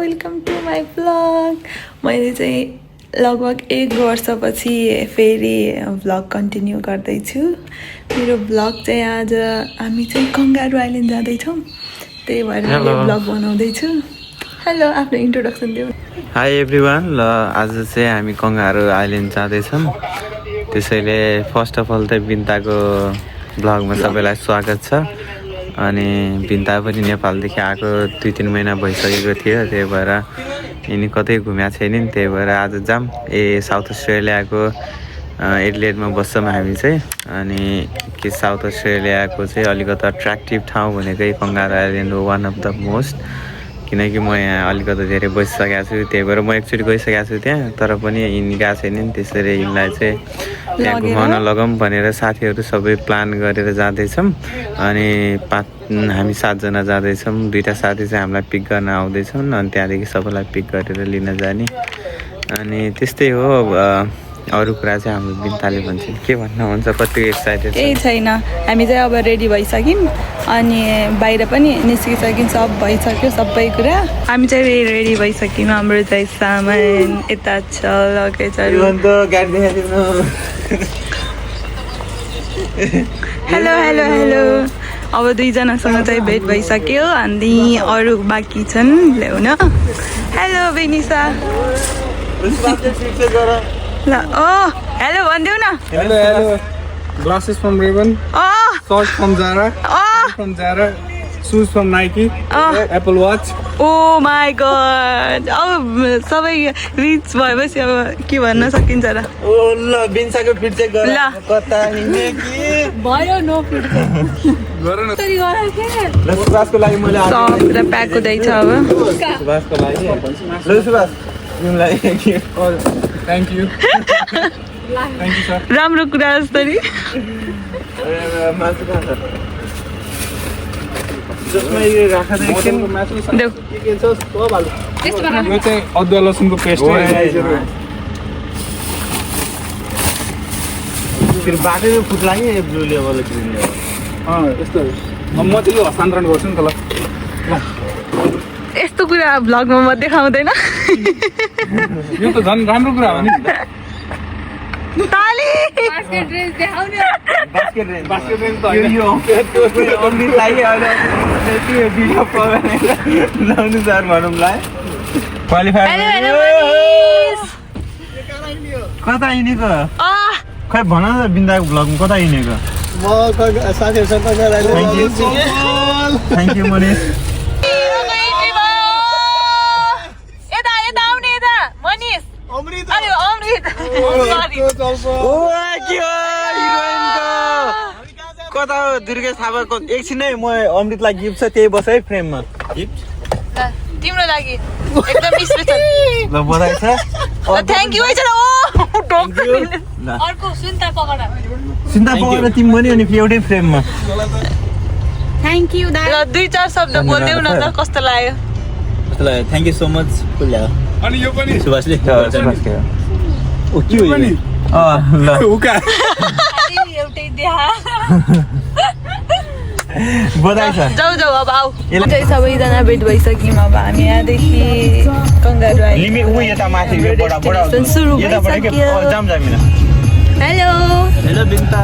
Welcome to my blog. मैले चाहिँ लगभग 1 वर्षपछि फेरि ब्लग कन्टिन्यू गर्दैछु। मेरो ब्लग चाहिँ आज हामी चाहिँ कंगारू आइल्यान्ड जाँदैछौँ, त्यही भएर मैले ब्लग बनाउँदैछु। हेलो, आफ्नो इन्ट्रोडक्सन दिऊ। High everyone. ल आज चाहिँ हामी कंगारू आइल्यान्ड जाँदैछौँ, त्यसैले फर्स्ट अफ अल चाहिँ बिन्ताको ब्लगमा सबैलाई स्वागत छ। अनि बिन्ता पनि नेपालदेखि आएको 2-3 महिना भइसकेको थियो, त्यही भएर यिनी कतै घुमेको छैन नि, त्यही भएर आज जाम साउथ अस्ट्रेलियाको एडिलेडमा बस्छौँ हामी चाहिँ। अनि कि साउथ अस्ट्रेलियाको चाहिँ अलिकति अट्र्याक्टिभ ठाउँ भनेकै कंगारू आइल्यान्ड हो, वान अफ द मोस्ट। किनकि म यहाँ अलिकति धेरै बसिसकेको छु, त्यही भएर म एकचोटि गइसकेको छु त्यहाँ, तर पनि यिनी गएको छैन नि, त्यसरी यिनलाई चाहिँ त्यहाँ घुमाउन लगाऊँ भनेर साथीहरू सबै प्लान गरेर जाँदैछौँ। अनि हामी 7 जना जाँदैछौँ। 2टा साथी चाहिँ हामीलाई पिक गर्न आउँदैछन्, अनि त्यहाँदेखि सबैलाई पिक गरेर लिन जाने। अनि त्यस्तै हो। अरू कुरा चाहिँ हाम्रो बिन्ताले भन्छ, के भन्नुहुन्छ? कति एक्साइटेड? केही छैन, हामी चाहिँ अब रेडी भइसक्यौँ, अनि बाहिर पनि निस्किसक्यौँ, सब भइसक्यो सबै कुरा। हामी चाहिँ रेडी भइसक्यौँ, हाम्रो चाहिँ सामान यता छ, लगेजहरू। Hello hello hello. अब 2जनासँग चाहिँ भेट भइसक्यो, अनि अरू बाँकी छन् ल्याउन। हेलो बेनिसा। ल हेलो भनिदेऊ न। Hello hello. Glasses from Ray-Ban. Socks from Zara. From Zara. Shoes from Nike. Apple Watch. Oh my god. अब सबै रिच भएपछि अब के भन्न सकिन्छ र? ओ ल बिन्साको फिट चेक गर। ल कता हिँड्ने कि भयो, नो फिट गर न। त्यसरी गर के? ल सुभाषको लागि मैले सब पुरा प्याक हुँदैछ अब। सुभाषको लागि। ल सुभाष तिमीलाई Thank you. Thank you sir. राम्रो कुरा जस्तो नि। देऊ। यो चाहिँ अदुवा लसुनको पेस्ट हो। फेरि बाटोमा फुट लाग्यो ब्लु लेभल ग्रिन लेभल। यस्तो म चाहिँ यो हस्तान्तरण गर्छु नि त। ल यस्तो कुरा भ्लगमा म देखाउँदैन। यो त झन् राम्रो कुरा हो नि। ताली बास्केट रेन्ज बास्केट त यो अमृत लागि अहिले त्यो भिडियो लाउनु सर भनौँला क्वालिफाई। हेलो मनिस। कता हिँडेको? खै भन न बिन्दाको ब्लगमा कता हिँडेको? थ्याङ्क यू मनिस। कता हो दुर्गेश थापाको? एकछिनै म अमृतलाई गिफ्ट छ, त्यही बस है फ्रेममा। तिम्रो लागि एकदम स्पेशल। ल बधाई छ। Thank you. अर्को सुन्ता पकड। चिन्ता परेर तिमी पनि अनि एउटै फ्रेममा। थ्याङ्क यू दा। ल 2-4 शब्द बोल्देऊ न त, कस्तो लाग्यो? Thank you so much. अनि यो पनि सुभाषले ओ के हो पनि ल उका एउटै देहा। बधाई छ। जाऊ अब आऊ। चाहिँ सबैजना भेट भइसक्यौँ। अब हामी यहाँदेखि कंगारू लिमिट उ यता माथि बडा सुरु यताबाट के जाम जामिन। Hello hello Binta.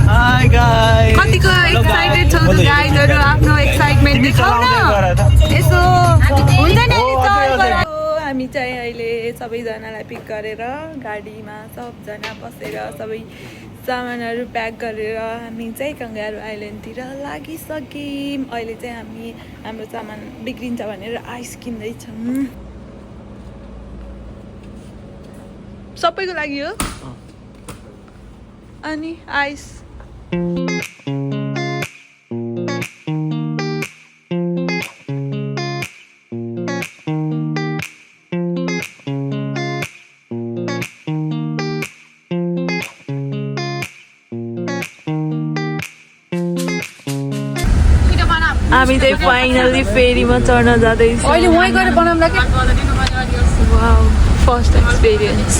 Hi guys. कतिको एक्साइटेड छौ त गाइजहरु? आफ्नो एक्साइटमेन्ट देखाउ न यसो। हुन्छ नि हामी चाहिँ अहिले सबैजनालाई पिक गरेर गाडीमा सबजना बसेर सबै सामानहरू प्याक गरेर हामी चाहिँ कंगारू आइल्यान्डतिर लागिसक्यौँ। अहिले चाहिँ हामी हाम्रो सामान बिग्रिन्छ भनेर आइस किन्दैछौँ। सबैको लागि हो। अनि आइस हामी चाहिँ फाइनली फेरीमा चढ्न जाँदैछौँ। अहिले वहीँ गएर बनाउँला के? Wow, first experience.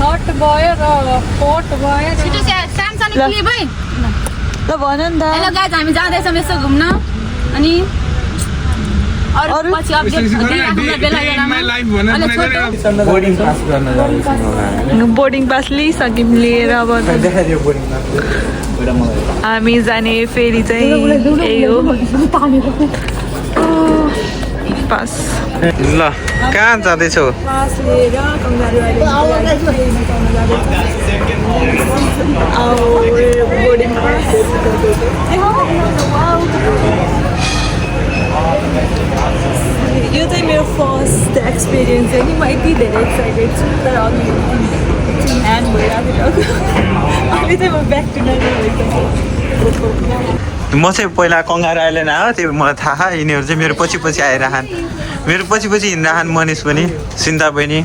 हट भयो र फोट भयो। छिटो सामसानो क्लिप है। ल भन नि त। हेलो गाइज, हामी जाँदैछौँ यसो घुम्न। अनि अरू पछि अपडेट दिइराख्नुलाई बेला बेलामा अहिले छोटो बोर्डिङ पास गर्न जाँदैछौँ बोर्डिङ पास लिइसक्यौँ लिएर अब हामी जाने फेरि चाहिँ यही हो पास। ल कहाँ जाँदैछौ? पास लिएर कङ्गारू बोर्डिङ पास यो चाहिँ मेरो फर्स्ट एक्सपिरियन्स हो नि। म यति धेरै एक्साइटेड छु तर अघि ह्यान्ड भइरहेको अहिले चाहिँ म ब्याक टु नर्मल भइसकेँ। म चाहिँ पहिला कङ्गारू आइल्यान्ड आयो त्यो मलाई थाहा। यिनीहरू चाहिँ मेरो पछि पछि आइरहन्, मेरो पछि पछि हिँडिरहन्। मनिष पनि, सिन्ता बहिनी,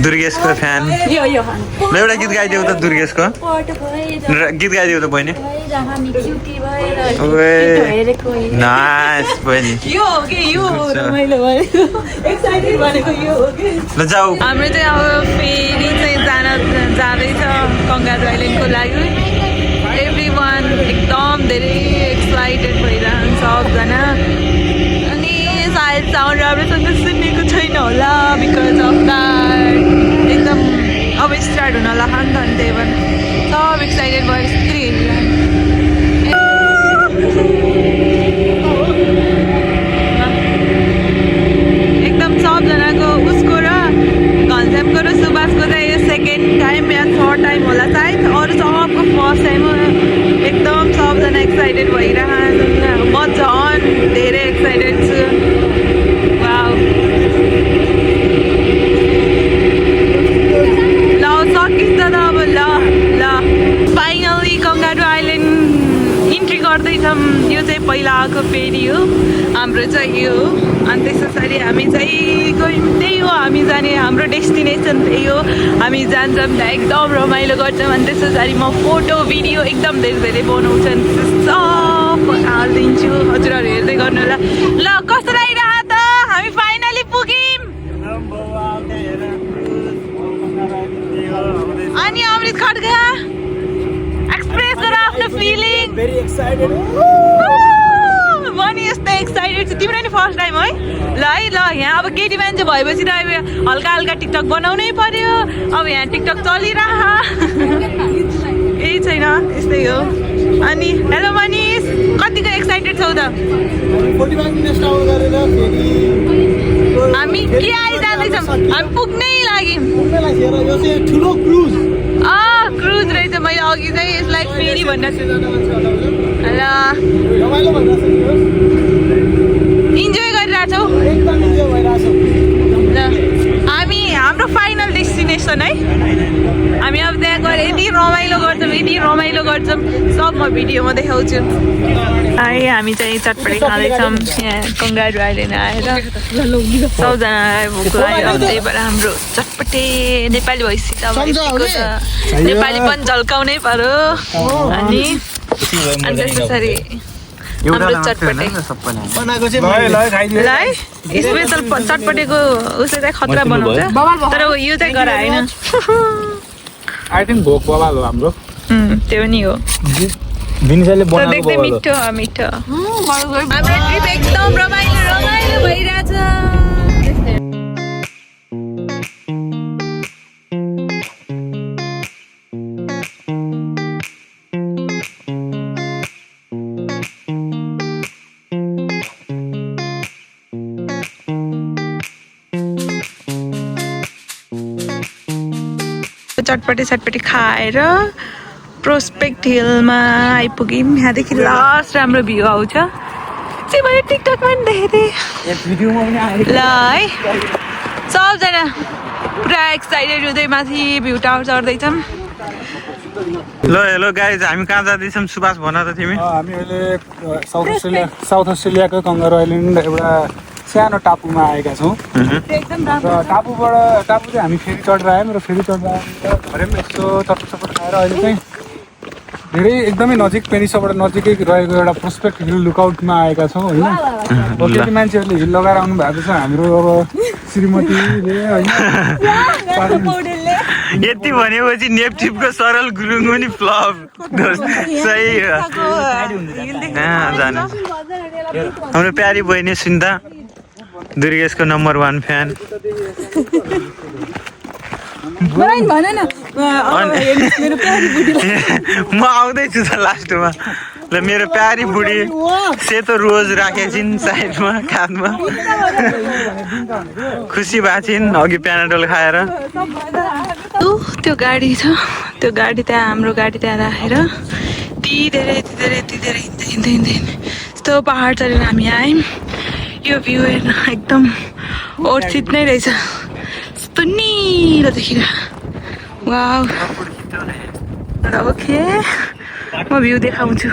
दुर्गेशको फ्यान। ल एउटा गीत गाइदेऊ त दुर्गेशको, गीत गाइदेऊ त बहिनी। नाइस बहिनी, ल जाऊ। हाम्रो चाहिँ अब फेरि चाहिँ जाँदैछ कङ्गारू आइल्यान्डको लागि। एभ्री वान एकदम धेरै एक्साइटेड भइरहन्छ सबजना। अनि सायद साउन्ड राम्रोसँग सुनेको छैन होला बिकज अफ द्याट एकदम अब स्टार्ट हुन लाग्यो नि त। अनि त्यही भएर सब एक्साइटेड भएर यस्तरी एकदम सबजनाको उसको र घनश्यामको र सुभाषको चाहिँ यो सेकेन्ड टाइम या थर्ड टाइम होला सायद। अरू सबको फर्स्ट टाइम हो। एकदम सबजना एक्साइटेड भइरहन्। म झन् धेरै एक्साइटेड छु। वाउ, ल सकिन्छ त अब। ल ल फाइनली कङ्गारू आइल्यान्ड इन्ट्री गर्दैछौँ। यो चाहिँ पहिला आएको फेरि हो हाम्रो चाहिँ यो हो। अनि त्यस पछाडि हामी चाहिँ गयौँ, त्यही हो हामी जाने, हाम्रो डेस्टिनेसन त्यही हो। हामी जान्छौँ त्यहाँ एकदम रमाइलो गर्छौँ। अनि त्यस पछाडि म फोटो भिडियो एकदम धेरै धेरै बनाउँछन्, सब हालिदिन्छु। हजुरहरू हेर्दै गर्नु होला। ल कस्तो लागिरह त? हामी फाइनली पुग्यौँ। अनि अमृत खड्का एक्सप्रेस गर आफ्नो फिलिङ। म नि यस्तै एक्साइटेड छु। तिम्रो नि फर्स्ट टाइम है? ल है ल, यहाँ अब केटी मान्छे भएपछि त अब हल्का हल्का टिकटक बनाउनै पर्यो। अब यहाँ टिकटक चलिरह केही छैन, यस्तै हो। अनि हेलो मनिष, कतिको एक्साइटेड छौ त? हामी के आइजाँदैछौँ, हामी पुग्नै लाग्यौँ। क्रुज रहेछ। मैले अघि चाहिँ यसलाई फेरि भनेको छु। ल इन्जोय गरिरहेछौ? ल हामी हाम्रो फाइनल डेस्टिनेसन है। हामी अब त्यहाँ गएर यति रमाइलो गर्छौँ, यति रमाइलो गर्छौँ, सब म भिडियोमा देखाउँछु। है हामी चाहिँ चटपटे खाँदैछौँ यहाँ कङ्गारू आइल्यान्ड आएर। सबजनालाई भोक लाग्यो, त्यही भएर हाम्रो चटपटे नेपाली भइसक्यो त। नेपाली पनि झल्काउनै पर्यो। अनि त्यस पछाडि हाम्रो चटपटे स्पेसल चटपटेको उसले चाहिँ खतरा बनाउँछ, तर यो चाहिँ गराएन। आई थिङ्क भोक बवाल हो हाम्रो। त्यो नि हो। देख्दै मिठो मिठो। हाम्रो ट्रिप एकदम रमाइलो रमाइलो भइरहेछ। चटपटे सटपटे खाएर प्रोस्पेक्ट हिलमा आइपुग्यौँ। यहाँदेखि लास्ट राम्रो भ्यू आउँछ। चाहिँ मैले टिकटकमा पनि देखेको थिएँ। ल है सबजना पुरा एक्साइटेड हुँदै माथि भ्यू टावर चढ्दैछौँ। ल हेलो गाइज, हामी कहाँ जाँदैछौँ? सुभाष भन त तिमी। हामी अहिले साउथ अस्ट्रेलियाको कङ्गारू आइल्यान्ड एउटा सानो टापुमा आएका छौँ। र टापु चाहिँ हामी फेरि चढेर आयौँ। र फेरि चढेर आएर भरे पनि यस्तो चटपट खाएर अहिले चाहिँ धेरै एकदमै नजिक पेरिसबाट नजिकै रहेको एउटा प्रोस्पेक्ट हिल लुकआउटमा आएका छौँ होइन। कति मान्छेहरूले हिल लगाएर आउनु भएको छ। हाम्रो अब श्रीमतीले होइन यति भनेपछि नेप्चिपको सरल गुरुङ पनि फ्लप सही हो जानु हाम्रो प्यारी बहिनी सुन्दा दुर्गेशको नम्बर 1 फ्यान म आउँदैछु त लास्टमा ल मेरो प्यारी बुढी सेतो रोज राखेको छिन् साइडमा काँधमा खुसी भएको छिन् अघि प्यानाडोल खाएर त्यो गाडी छ त्यो गाडी त्यहाँ हाम्रो गाडी त्यहाँ राखेर यति धेरै हिँड्दै यस्तो पहाड चढेर हामी आयौँ यो भ्यू हेर्न एकदम ओर्सित नै रहेछ यस्तो निलो देखेर वाउ ओके म भ्यू देखाउँछु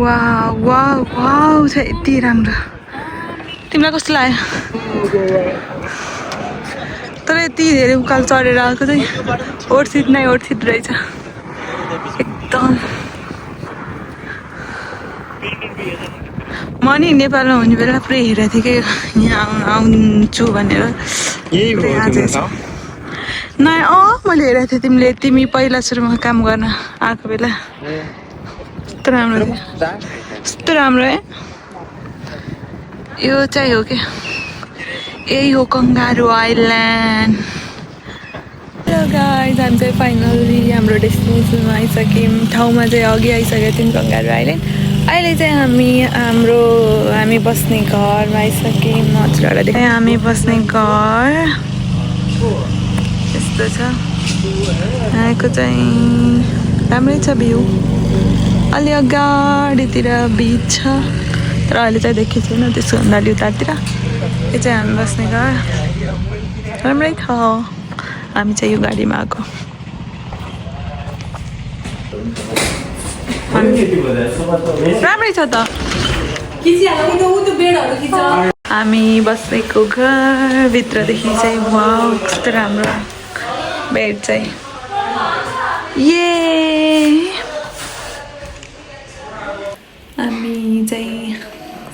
वाउ वाउ वाउ छ यति राम्रो तिमीलाई कस्तो लाग्यो तर यति धेरै उकालो चढेर आएको चाहिँ ओर्सित रहेछ एकदम म नि नेपालमा हुने बेला पुरै हेरेको थिएँ कि यहाँ आउँछु भनेर नयाँ मैले हेरेको थिएँ तिमी पहिला सुरुमा काम गर्न आएको बेला यस्तो राम्रो थियो यस्तो राम्रो है यो चाहिँ हो क्या यही हो कङ्गारू आइल्यान्ड गाइस हामी चाहिँ फाइनली हाम्रो डेस्टिनेसनमा आइसक्यौँ ठाउँमा चाहिँ अघि आइसकेको थियौँ कङ्गारू आइल्यान्ड अहिले चाहिँ हामी बस्ने घरमा आइसक्यौँ हजुरहरूलाई देखाएँ हामी बस्ने घर यस्तो छ यहाँको चाहिँ राम्रै छ भ्यू अलि अगाडितिर बिच छ तर अहिले चाहिँ देखेको छैन त्यसको भन्दा अलि उतातिर यो चाहिँ हामी बस्ने घर राम्रै छ हामी चाहिँ यो गाडीमा आएको राम्रै छ त हामी बसेको घरभित्रदेखि चाहिँ वाउ कस्तो राम्रो बेड चाहिँ हामी चाहिँ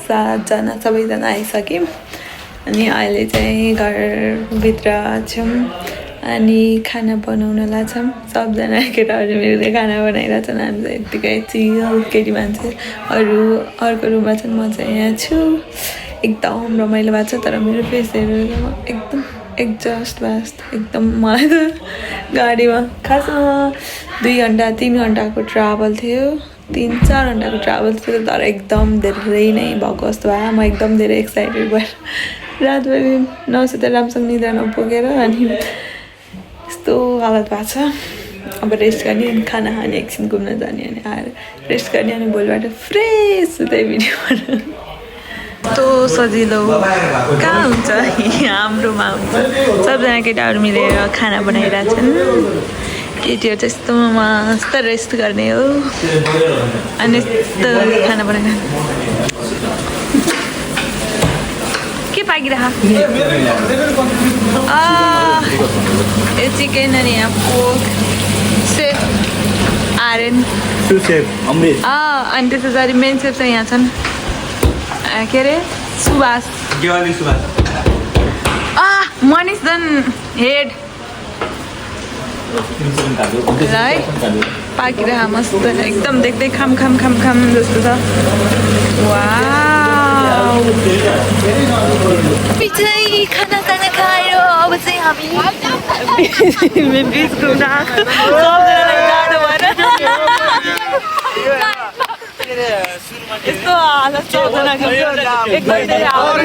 7जना सबैजना आइसक्यौँ अनि अहिले चाहिँ घरभित्र छौँ अनि खाना बनाउन लाग्छौँ सबजना केटाहरू मेरो खाना बनाइरहेछन् हामी चाहिँ यत्तिकै चिल केटी मान्छे अर्को रुममा छन् म चाहिँ यहाँ छु एकदम रमाइलो भएको छ तर मेरो फेसहरू एकदम एडजस्ट भएको एकदम मलाई त गाडीमा खासमा 2 घन्टा 3 घन्टाको ट्राभल थियो 3-4 घन्टाको ट्राभल थियो तर एकदम धेरै नै भएको जस्तो भयो म एकदम धेरै एक्साइटेड भएर रातभरि नसुतेर राम्रोसँग निद्रा नपुगेर अनि यस्तो हालत भएको छ अब रेस्ट गर्ने अनि खाना खाने एकछिन घुम्न जाने अनि आएर रेस्ट गर्ने अनि भोलिबाट फ्रेस हुँदै भिडियो यस्तो सजिलो कहाँ हुन्छ हाम्रोमा हुन्छ सबजना केटाहरू मिलेर खाना बनाइरहेछन् केटीहरू चाहिँ यस्तो मस्त रेस्ट गर्ने हो अनि यस्तो खाना बनाइरहनु के पाकिरह यो चिकन अनि यहाँ पोक सेफ आर्यन अनि त्यस पछाडि मेन सेफ चाहिँ यहाँ छन् के अरे सुभाष मनिष दन हेड है पाकिरह मस्त एकदम देख्दै खाम जस्तो छ वाउ पछि खाना खायो अब चाहिँ हामी बिच घुम्न आएको सबजनालाई जाडो भएर यस्तो हालत सबजनाको एकदम धेरै हामी